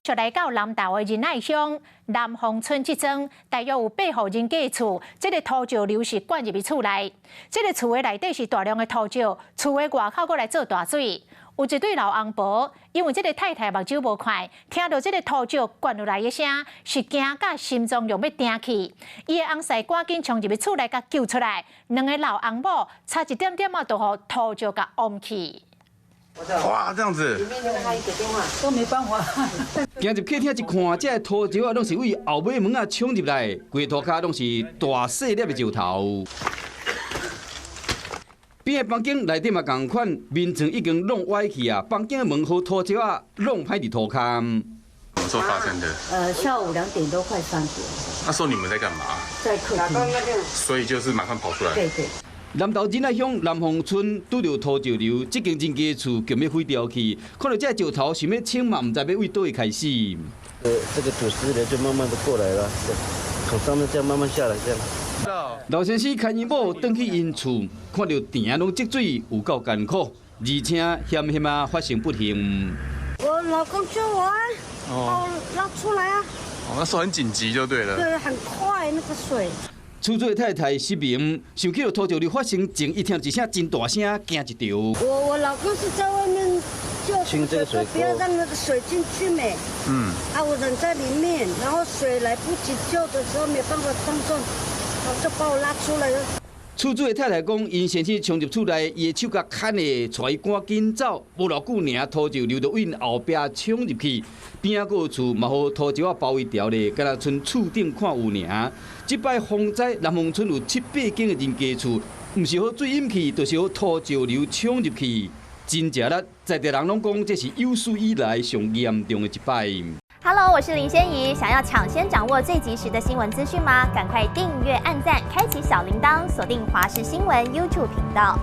續來到南投的仁愛鄉南豐村這莊，大約有八戶人家厝，這个土石流是灌入去厝內。這个厝的內底是大量的土石，厝的外口閣來做大水。有一對老翁婆，因為這个太太目睭無看，聽著這个土石灌入來的聲，是驚甲心臟欲欲停去。伊的翁婿趕緊衝入去厝內共救出來，兩个老翁某差一點點仔，就予土石共甕去。哇，這樣子，都沒辦法。行入客廳一看，這个土石仔攏是對後尾門仔衝入來，規塗跤攏是大細粒的石頭。邊的房間內底嘛仝款，眠床已經弄歪去啊，房間的門予土石仔弄歹佇塗跤。什麼時候發生的？下午2點多快3點。那時候你們在幹嘛？在客廳。所以就是馬上跑出來。對對。南投仁愛鄉南豐村拄著土石流，這間人家厝強欲毀掉去，看著這石頭想欲清嘛，毋知欲對佗位開始。這個土石流就慢慢的過來了，從上面這樣慢慢下來，這樣。老先生牽伊某轉去𪜶厝，看著埕攏積水，有夠艱苦，而且險險仔發生不幸。我老公救我啊，把我拉出來啊。哦，那時候很緊急就對了。對，很快那個水。厝主的太太失明，想起著土石流發生前，伊聽一聲真大聲，驚一著。我老公是在外面救清這個水，不要讓那個水進去沒。啊，我人在裡面，然後水來不及救的時候，沒辦法動作，就把我拉出來了。厝主的太太講，𪜶先生衝入厝內，伊的手共牽的，帶伊趕緊走，無偌久爾，土石流就對後壁衝入去，邊仔閣有厝嘛予土石仔包圍牢咧，敢若賰厝頂看有爾。這擺風災，南豐村有七八間的人家厝，毋是予水淹去，就是予土石流衝入去，真正力，在地人攏講這是有史以來上嚴重的一擺。 Hello，我是林仙怡。想要搶先掌握最及時的新聞資訊嗎？趕快訂閱、按讚、開啟小鈴鐺，鎖定華視新聞 YouTube 頻道。